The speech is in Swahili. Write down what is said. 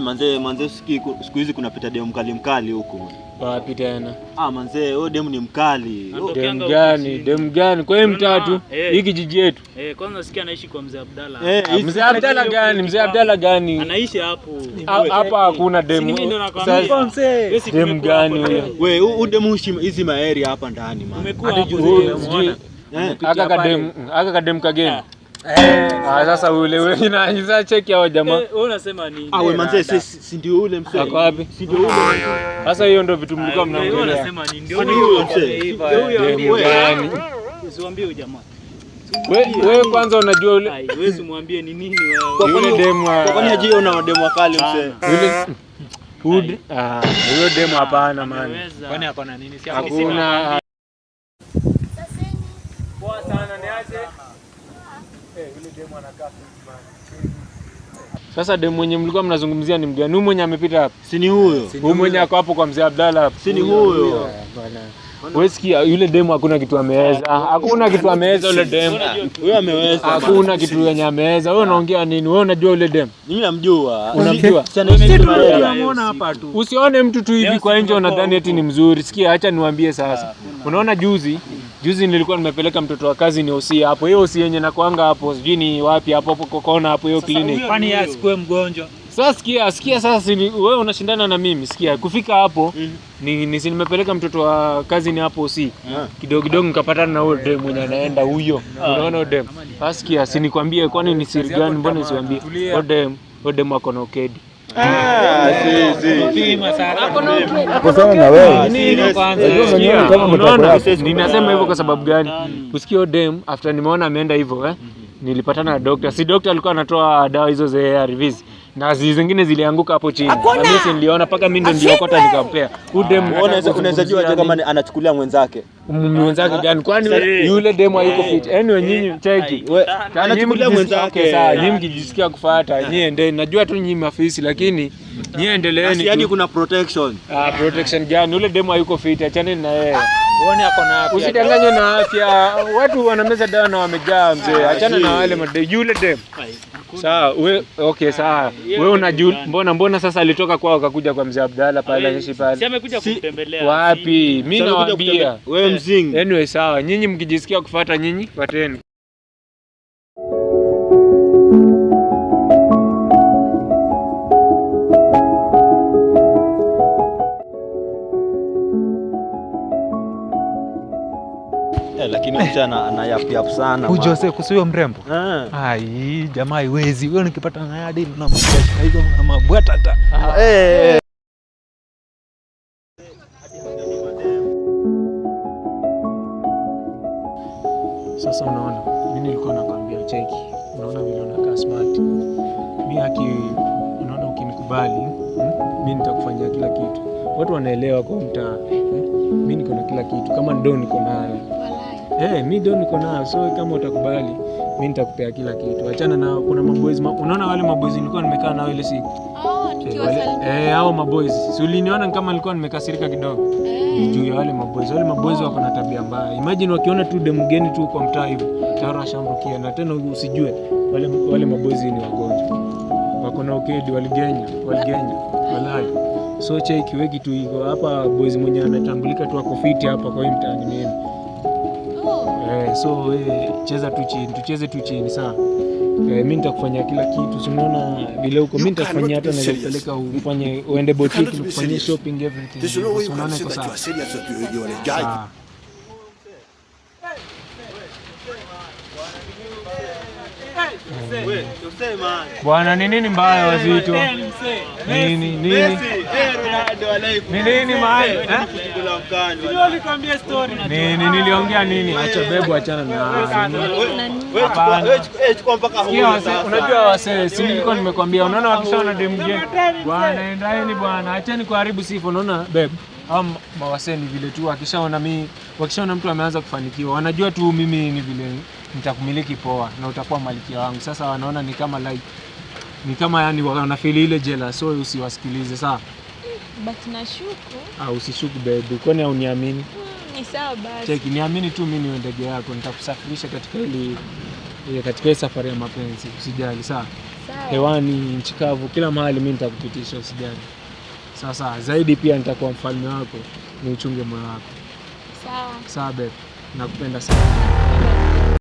Manze siku hizi kuna pita demu mkali mkali huku. Wapi tena? Ah manze, huyo demu ni mkali. Demu gani? Demu gani? Kwa hiyo mtatu hiki kijiji yetu. Kwanza sikia anaishi kwa Mzee Abdalla. Mzee Abdalla gani? Mzee Abdalla gani? Anaishi hapo. Hapa hakuna demu. Sasa demu gani huyo? Wewe huyu demu hizi maeri hapa ndani man. Umekuwa hapo. Aka kadem kageni. Sasa ule wewe na cheki hao jamaa. Wewe unasema nini? Ah wewe manze si ndio ule msee. Ako wapi? Si ndio ule. Sasa hiyo ndio vitu mlikuwa mnaongelea. Wewe unasema nini? Ndio huyo msee. Ndio gani? Usiwaambie huyo jamaa. Wewe kwanza unajua ule. Wewe usimwambie ni nini wewe. Yule demu. Kwani hajui una demu wakali msee? Yule hood. Huyo demu hapana man. Kwani hapana nini? Si hakuna. Poa sana niaje. Yule demu anakaa man. Sasa demu mwenye mlikuwa mnazungumzia ni mgani? Huyu mwenye amepita hapa? Si ni huyo. Huyu mwenye ako hapo kwa Mzee Abdalla hapa. Si ni huyo. Bwana. Wewe sikia yule demu hakuna kitu ameweza. Hakuna kitu ameweza yule demu. Huyo ameweza. Hakuna kitu yenye ameweza. Wewe unaongea nini? Wewe unajua yule demu? Mimi namjua. Unamjua? Tunamuona hapa tu. Usione mtu tu hivi kwa nje unadhani eti ni mzuri. Sikia, acha niwaambie sasa. Unaona juzi nilikuwa nimepeleka mtoto wa kazi ni OC hapo. Hiyo OC yenye nakuanga hapo, sijui ni wapi hapo hapo kona hapo hiyo clinic. Kwani yeye asikuwe mgonjwa? Sasa sikia sasa wewe unashindana na mimi. Sikia, kufika hapo ni nimepeleka mtoto wa kazi ni hapo OC. Kidogo kidogo nikapatana na huyo demu mwenye anaenda huyo. Unaona huyo demu? Sasa sikia, si nikwambie kwani ni siri gani, mbona nisiwaambie? Huyo demu ako na ukedi. Kosana na wewe. Unaona, ninasema hivyo kwa sababu gani? Usikie huyo dem after nimeona ameenda hivyo nilipatana na doctor. Si doctor alikuwa anatoa dawa hizo za ARVs na zingine zilianguka hapo chini. Na mimi niliona paka mimi ndio niliokota nikampea. Huyo dem unaweza jua je kama anachukulia mwenzake? Mwenzake gani? Kwani yule demu hayuko fit. Anyway nyinyi cheki. Anachukulia mwenzake. Sawa, nyinyi mkijisikia kufuata, nyinyi endeni. Najua tu nyinyi mafisi lakini nyinyi endeleeni. Yaani kuna protection. Protection gani? Yule demu hayuko fit, achane na yeye. Uone ako na afya. Usidanganywe na afya. Watu wanameza dawa na wamejaa mzee. Achana na wale madem. Yule dem. Sawa, wewe okay sawa. Wewe unajua mbona sasa alitoka kwao akakuja kwa Mzee Abdalla pale anaishi pale. Si amekuja kumtembelea. Wapi? Mimi nawaambia. Wewe mzingi. Anyway sawa, nyinyi mkijisikia kufuata nyinyi, fuateni. Lakini mchana anayap sana. Ujose kuhusu mrembo. Ai, jamaa haiwezi. Wewe nikipata na hadi na mshika hizo na mabwatata. Sasa unaona, mimi nilikuwa nakwambia cheki. Unaona vile unakaa smart. Mimi haki unaona ukinikubali, mimi nitakufanyia kila kitu. Watu wanaelewa kwa mtaa. Mimi niko na kila kitu. Kama ndo niko nayo. Mimi ndo niko nayo. So kama utakubali, mimi nitakupea kila kitu. Achana na kuna maboys. Unaona wale maboys nilikuwa nimekaa nao ile siku. Nikiwasalimia. Hao maboys. Si uliniona kama nilikuwa nimekasirika kidogo. Juu ya wale maboys. Wale maboys wako na tabia mbaya. Imagine wakiona tu demu geni tu kwa mtaa hivi, tayari washamrukia na tena usijue wale maboys ni wagonjwa. Wako na ukedi, waligenya. Walai. So cheki wewe kitu iko hapa boys mwenye anatambulika tu ako fiti hapa kwa hii mtaani mimi. So cheza tu chini, tucheze tu chini sawa. Mimi nitakufanyia kila kitu. Si unaona vile huko mimi nitakufanyia hata naweza kupeleka ufanye uende boutique ufanye shopping everything. Unaona iko sawa. Bwana ni nini mbaya wazito? Nini? Ni nini mbaya? Nini niliongea nini? Acha bebu achana na. Wewe chukua mpaka huyo. Unajua wase, si nilikuwa nimekwambia unaona wakishaona demu geni. Bwana endaeni bwana, acheni kuharibu sifa unaona babe. Hao mawase ni vile tu wakishaona mimi, wakishaona mtu ameanza kufanikiwa, wanajua tu mimi ni vile nitakumiliki poa na utakuwa malkia wangu. Sasa wanaona ni kama like ni kama yani wanafeel ile jealous, so usiwasikilize sawa. But nashuku. Usishuku baby, kwani hauniamini? Ni sawa basi. Cheki, niamini tu mimi ni ndege yako, nitakusafirisha katika hili Katika hii safari ya mapenzi usijali, sawa? Sawa. Hewani, nchi kavu, kila mahali mimi nitakupitisha, usijali. Sasa zaidi pia nitakuwa mfalme wako, ni uchunge moyo wako. Sawa. Sawa babe, nakupenda sana. Nakupenda.